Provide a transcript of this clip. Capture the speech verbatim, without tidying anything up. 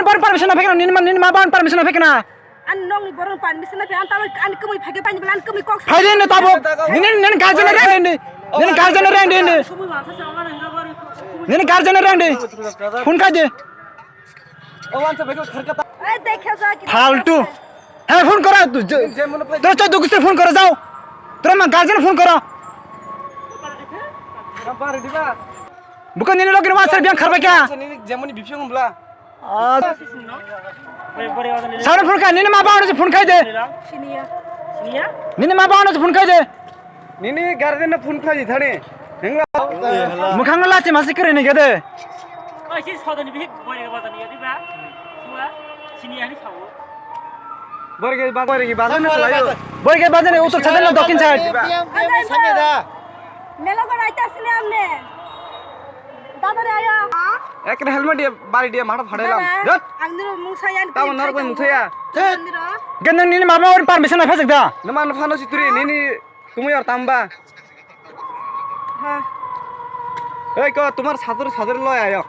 Ban permission na phekna, nini ma, nini ma ban permission na phekna. An nongni borok permission na phe, an tamo an kumui phage pani bela an kumui kok. Phai de ne tabo. Nini, nini guardian rang de. Nini guardian rang de. Nini guardian rang de. Phone khai de. Ei, dekhe ja ki. Faltu. He phone kora tu. Tora chai dugusre phone kora jao. Tora ma guardian phone kora. Bukan nini login WhatsApp yang kharbai kya? Jemoni biphyung bla. Sana phone khai, nini ma ba ano phone khai de. Siniya. Siniya? Nini ma ba ano phone khai de. Nini guardian no phone khai di thani. Hengla. Mukhang la se masi kre ni gede. Oi, si sodani bihik boy ga bazani ya diba? Sua, siniya ni sao. Borge ba, borge ba, ne layo. Borge ba ne utor side na dokin side. Melo ko raita sini amne. Dada re ayo. Ek helmet dia bari dia mata phadai lam. Dada, ang niro mungsa yan. Tamo nor koi mungsa ya. Ang niro. Gendang nini mama or permission na phajak da. Nama na phano si turi nini tumui or tamba. Ha. Ei ko tumar sadur sadur lo ayo.